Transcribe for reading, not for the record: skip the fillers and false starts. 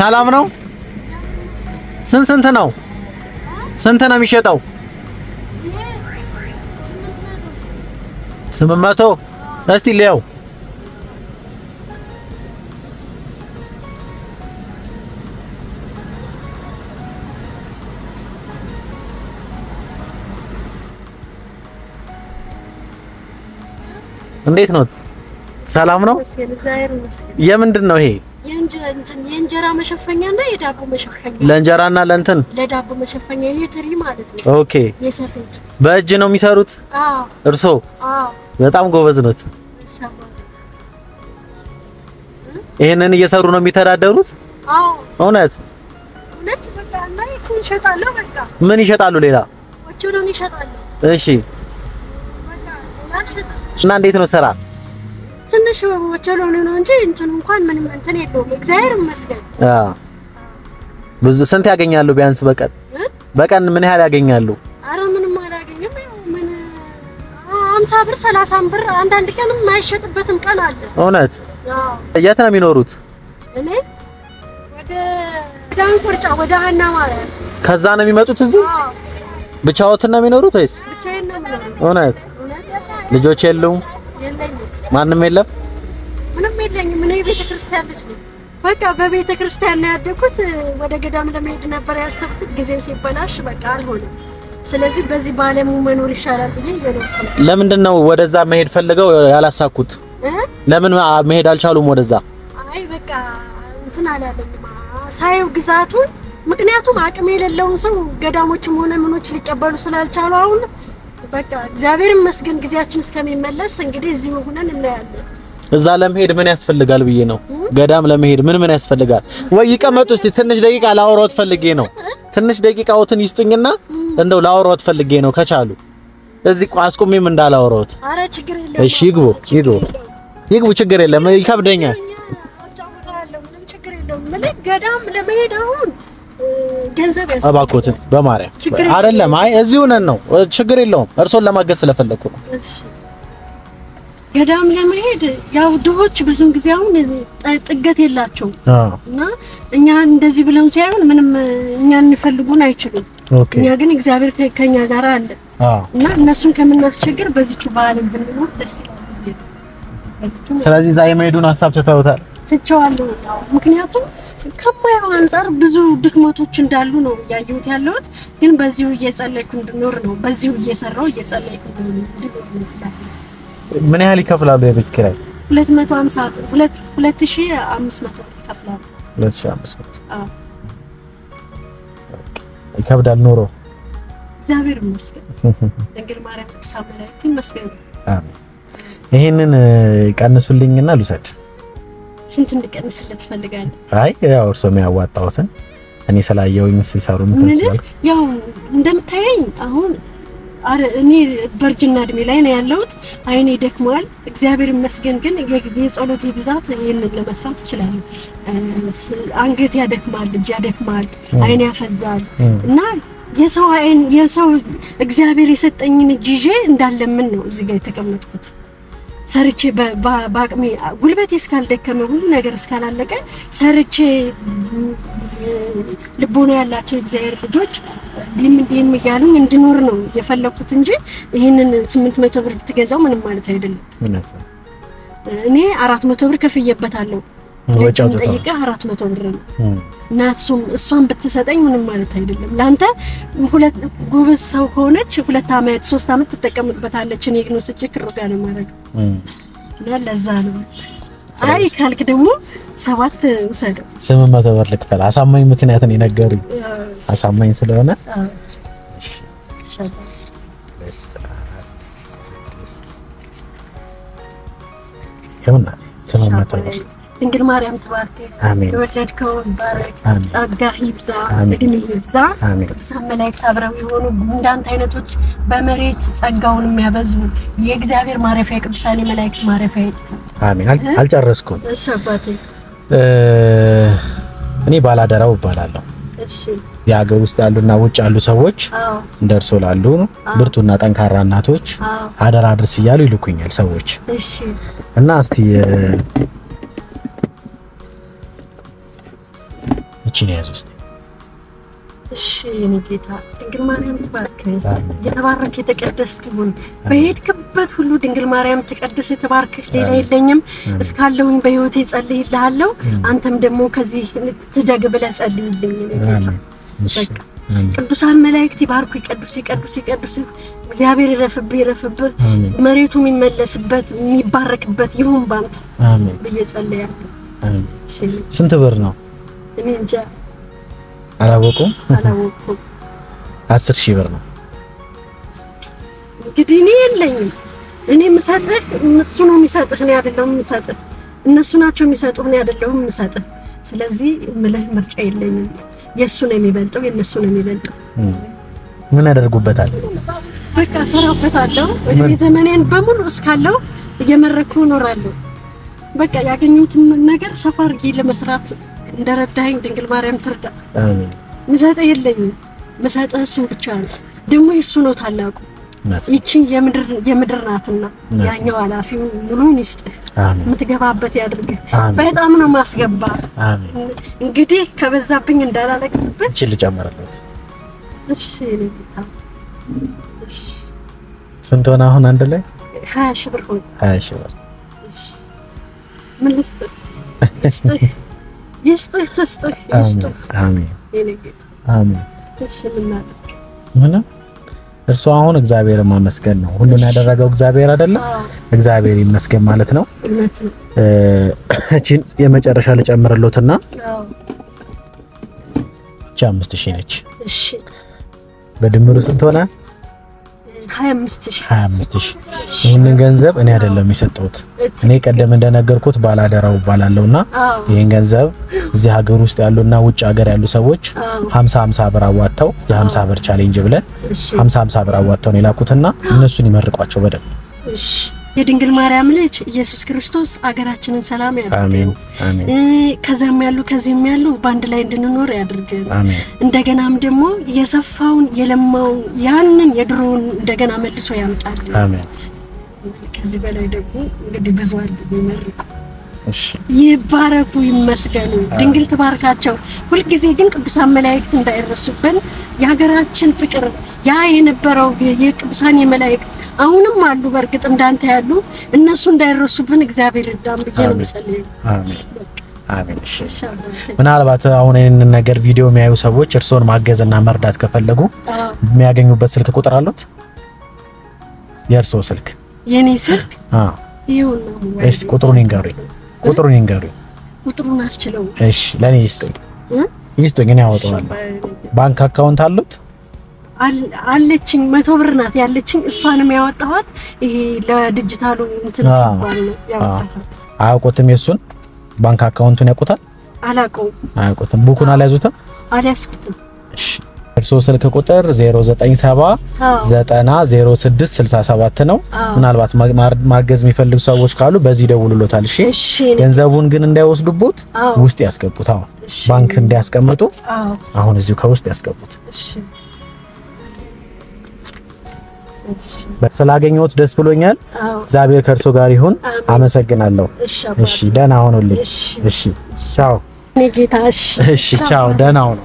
ሰላም ነው? ስንት ስንት ነው? ስንት ነው የሚሸጠው? 800። እስቲ ልየው። እንዴት ነው? ሰላም ነው? የምንድን ነው ይሄ? የእንጀራ መሸፈኛና የዳቦ መሸፈኛ። ለእንጀራና ለእንትን ለዳቦ መሸፈኛ የትሪ ማለት ነው። Okay። የሰፌድ በእጅ ነው የሚሰሩት? አዎ። እርሶ? አዎ። በጣም ጎበዝ ኖት። ይሄንን እየሰሩ ነው የሚተዳደሩት? አዎ። እውነት? እውነት። በቃ እና ይሄን እሸጣለሁ። በቃ ምን ይሸጣሉ ሌላ? ወቾሎኒ እሸጣለሁ። እሺ። እና እንዴት ነው ስራ? ትንሽ ወቾሎኒ ነው እንጂ እንትኑ እንኳን ምንም እንትን የለውም። እግዚአብሔር ይመስገን። አዎ። ብዙ ስንት ያገኛሉ ቢያንስ በቀን? በቀን ምን ያህል ያገኛሉ? አረ ምንም አላገኝም። ምን 50 ብር 30 ብር አንዳንድ ቀንም የማይሸጥበትም ቀን አለ። እውነት? አዎ። የት ነው የሚኖሩት? እኔ ወደ ዳንቆርጫ ወደ ሀና ማርያም። ከዛ ነው የሚመጡት እዚህ? አዎ። ብቻዎትን ነው የሚኖሩት ወይስ? ብቻዬን ነው የምኖረው። እውነት? ልጆች የሉም? የለኝም። ማንም የለም? ምንም የለኝም። እኔ የቤተክርስቲያን ልጅ ነኝ። በቃ በቤተክርስቲያን ነው ያደግኩት። ወደ ገዳም ለመሄድ ነበር ያሰብኩት። ጊዜው ሲበላሽ በቃ አልሆነም። ስለዚህ በዚህ በዓለሙ መኖር ይሻላል ብዬ እየኖርኩ ነው። ለምንድን ነው ወደዛ መሄድ ፈልገው ያላሳኩት? ለምን መሄድ አልቻሉም ወደዛ? አይ በቃ እንትን አላለኝም ሳየው ግዛቱን። ምክንያቱም አቅም የሌለውን ሰው ገዳሞችም ሆነ ምኖች ሊቀበሉ ስላልቻሉ አሁን በቃ እግዚአብሔር ይመስገን ጊዜያችን እስከሚመለስ እንግዲህ እዚሁ ሆነን እናያለን። እዛ ለመሄድ ምን ያስፈልጋል ብዬ ነው። ገዳም ለመሄድ ምን ምን ያስፈልጋል? ወይ ይቀመጡ እስቲ ትንሽ ደቂቃ ላወራዎት ፈልጌ ነው። ትንሽ ደቂቃዎትን ይስጡኝና እንደው ላወራዎት ፈልጌ ነው ከቻሉ። እዚህ አስቁሜም እንዳላወራዎት። አረ ችግር የለም። እሺ ይግቡ፣ ይግቡ፣ ይግቡ። ችግር የለም። ይከብደኛል። ምንም ችግር የለውም። ገዳም ለመሄድ አሁን ገንዘብ ያስፈልጋል። እባክዎትን በማርያም አይደለም። አይ እዚሁ ነን ነው ችግር የለውም። እርሶን ለማገዝ ስለፈለኩ ነው። እሺ ገዳም ለመሄድ ያው ድሆች ብዙን ጊዜ አሁን ጥገት የላቸውም እና እኛ እንደዚህ ብለው ሳይሆን ምንም እኛን ሊፈልጉን አይችሉም። እኛ ግን እግዚአብሔር ከኛ ጋር አለ እና እነሱን ከምናስቸግር በዚህች በዓለም ብንኖር ደስ ይላል። ስለዚህ እዛ የመሄዱን ሀሳብ ትተውታል? ትቼዋለሁ። ምክንያቱም ከማየው አንፃር ብዙ ድክመቶች እንዳሉ ነው እያየሁት ያለሁት። ግን በዚሁ እየጸለይኩ እንድኖር ነው። በዚሁ እየሰራሁ እየጸለይኩ እንድኖር ነው ፍላጎቴ። ምን ያህል ይከፍላሉ የቤት ኪራይ? 250 2500 ይከፍላሉ። 2500። አዎ። ይከብዳል ኑሮ። እግዚአብሔር ይመስገን። ድንግል ማርያም ቅዱሳን መላእክት ይመስገኑ። አሜን። ይሄንን ቀንሱልኝና ልውሰድ። ስንት እንድቀንስልህ ትፈልጋለህ? አይ ያው እርሶ የሚያዋጣውትን እኔ ስላየሁኝ ሲሰሩ እንትን ስላልኩ ያው እንደምታየኝ አሁን እኔ በእርጅና እድሜ ላይ ነው ያለሁት። አይኔ ደክሟል። እግዚአብሔር ይመስገን ግን የጸሎቴ ብዛት ይሄንን ለመስራት እችላለሁ። አንገት ያደክማል፣ እጅ ያደክማል፣ አይኔ ያፈዛል እና የሰው አይን የሰው እግዚአብሔር የሰጠኝን እጅ ይዤ እንዳለምን ነው እዚህ ጋር የተቀመጥኩት። ሰርቼ በአቅሜ ጉልበቴ እስካልደከመ ሁሉ ነገር እስካላለቀ ሰርቼ ልቦና ያላቸው እግዚአብሔር ልጆች ዲም እያሉኝ እንድኖር ነው የፈለኩት እንጂ ይሄንን 800 ብር ብትገዛው ምንም ማለት አይደለም። እኔ 400 ብር ከፍዬበታለሁ። ወጫው ጠይቀ 400 ብር ነው እና እሷን ብትሰጠኝ ምንም ማለት አይደለም። ላንተ ሁለት ጎበዝ ሰው ከሆነች 2 አመት 3 አመት ትጠቀምበታለች። እኔ ግን ወስጄ ክሩ ጋር ነው የማደርገው እና ለዛ ነው። አይ ካልክ ደግሞ 7 ውሰደው። 800 ብር ልክፈል። አሳማኝ ምክንያት ነው የነገሩኝ። አሳማኝ ስለሆነ እሺ። ይኸውና 800 ብር። ድንግል ማርያም ትባርክህ፣ የወለድከው ይባረክ፣ ጸጋህ ይብዛ፣ እድሜህ ይብዛ። ቅዱሳን መላእክት አብረው የሆኑ እንዳንተ አይነቶች በመሬት ጸጋውን የሚያበዙ የእግዚአብሔር ማረፊያ ቅዱሳን የመላእክት ማረፊያ ይጥፉ። አሜን። አልጨረስኩም። እሺ አባቴ። እኔ ባላደራው እባላለሁ። እሺ። የሀገር ውስጥ ያሉና ውጭ ያሉ ሰዎች እንደርሶ ላሉ ብርቱና ጠንካራ እናቶች አደራ አድርስ እያሉ ይልኩኛል ሰዎች። እሺ። እና እስቲ እቺን ያዙ እስቲ። እሺ የኔ ጌታ ድንግል ማርያም ትባርክህ፣ የተባረክ የተቀደስክ ሁን። በሄድክበት ሁሉ ድንግል ማርያም ትቀድስ ትባርክህ። ሌላ የለኝም። እስካለሁኝ በህይወቴ ጸልይልሃለሁ። አንተም ደግሞ ከዚህ ትደግ ብለህ ጸልይልኝ የኔ ጌታ። በቃ ቅዱሳን መላእክት ይባርኩ፣ ይቀድሱ፣ ይቀድሱ፣ ይቀድሱ። እግዚአብሔር ይረፍብህ፣ ይረፍብህ። መሬቱ የሚመለስበት የሚባረክበት ይሁን ባንተ አሜን ብዬ ጸልያለሁ። አሜን። ስንት ብር ነው? እኔ እንጃ አላወቁም። አላወቁም። 10,000 ብር ነው። እንግዲህ እኔ የለኝም። እኔ የምሰጥህ እነሱ ነው የሚሰጥህ፣ እኔ አይደለሁም የምሰጥህ። እነሱ ናቸው የሚሰጡህ፣ እኔ አይደለሁም የምሰጥህ። ስለዚህ የምልህ ምርጫ የለኝም። የእሱ ነው የሚበልጠው፣ የእነሱ ነው የሚበልጠው። ምን ያደርጉበታል? በቃ እሰራበታለሁ። እድሜ ዘመኔን በሙሉ እስካለው እየመረኩ እኖራለሁ። በቃ ያገኙትን ነገር ሰፋ አድርጌ ለመስራት እንደረዳኸኝ ድንግል ማርያም ትርዳ። አሜን። ምሰጥህ የለኝም፣ ምሰጥህ እሱን ብቻ ነው። ደግሞ የእሱ ነው ታላቁ። ይቺ የምድር ናትና ያኛው ኃላፊው ሙሉን ይስጥህ፣ የምትገባበት ያድርግህ። በጣም ነው ማስገባ። አሜን። እንግዲህ ከበዛብኝ እንዳላለቅስብህ እቺ ልጨምርለት። እሺ ጌታ። እሺ ስንት ሆነ አሁን አንድ ላይ? 20,000 ብር ሆነ። 20,000 ብር። እሺ ምን ልስጥህ? ይስጥህ፣ ይስጥህ፣ ትስጥህ፣ ይስጥህ። አሜን። የኔ ጌታ። አሜን። እሺ ምን እናድርግ? ምንም እርሱ አሁን እግዚአብሔርን ማመስገን ነው። ሁሉን ያደረገው እግዚአብሔር አይደለም? እግዚአብሔር ይመስገን ማለት ነው። እቺን የመጨረሻ ልጨምርሎትና እቺ 5,000 ነች። እሺ በድምሩ ስንት ሆነ? 25,000። 25,000። ይሄንን ገንዘብ እኔ አይደለም የሰጠሁት። እኔ ቀደም እንደነገርኩት ባላደራው ባላለውና ይሄን ገንዘብ እዚህ ሀገር ውስጥ ያሉና ውጭ ሀገር ያሉ ሰዎች 50 50 ብር አዋጥተው የ50 ብር challenge ብለን 50 50 ብር አዋጥተው ነው የላኩትና እነሱን ይመርቋቸው በደንብ። እሺ የድንግል ማርያም ልጅ ኢየሱስ ክርስቶስ አገራችንን ሰላም ያድርገን። አሜን አሜን። ከዛም ያሉ ከዚህም ያሉ ባንድ ላይ እንድንኖር ያድርገን። አሜን። እንደገናም ደግሞ የሰፋውን የለማውን ያንን የድሮውን እንደገና መልሶ ያምጣልን። አሜን። ከዚህ በላይ ደግሞ እንግዲህ ብዙ አሉ የሚመርቁ። እሺ ይባረኩ፣ ይመስገኑ፣ ድንግል ትባርካቸው። ሁልጊዜ ግን ቅዱሳን መላእክት እንዳይረሱብን የሀገራችን ፍቅር ያ የነበረው የቅዱሳን የመላእክት አሁንም አሉ፣ በእርግጥ እንዳንተ ያሉ እነሱ እንዳይረሱብን እግዚአብሔር ይርዳን ብዬ ነው የምጸልየው። አሜን አሜን። እሺ ምናልባት አሁን ይሄንን ነገር ቪዲዮ የሚያዩ ሰዎች እርስዎን ማገዝና መርዳት ከፈለጉ የሚያገኙበት ስልክ ቁጥር አሉት? የእርስዎ ስልክ? የኔ ስልክ አዎ ይኸውና። እሺ ቁጥሩን ይንገሩኝ። ቁጥሩን ይንገሩኝ። ቁጥሩን አልችለውም። እሺ ለኔ ይስጡኝ። ይስጡኝ፣ እኔ አወጣዋለሁ። ባንክ account አሉት? አለችኝ፣ 100 ብር ናት ያለችኝ። እሷንም ያወጣኋት ይሄ ለዲጂታሉ እንትን ሲባል ነው ያወጣኋት። አያውቁትም? የሱን ባንክ account ኡን ያውቁታል? አላውቀውም። አያውቁትም። book ኡን አልያዙትም? አልያዝኩትም። እሺ እርሶ ስልክ ቁጥር 097 90 06 67 ነው። ምናልባት ማገዝ የሚፈልጉ ሰዎች ካሉ በዚህ ደውሉሎታል። እሺ ገንዘቡን ግን እንዳይወስዱበት ውስጥ ያስገቡት። አሁን ባንክ እንዲያስቀምጡ አሁን እዚሁ ከውስጥ ያስገቡት። ስላገኘሁት ደስ ብሎኛል። እግዚአብሔር ከእርሶ ጋር ይሁን። አመሰግናለሁ። እሺ ደህና ሁኑልኝ። እሺ ቻው። እሺ ቻው፣ ደህና ሁኑ።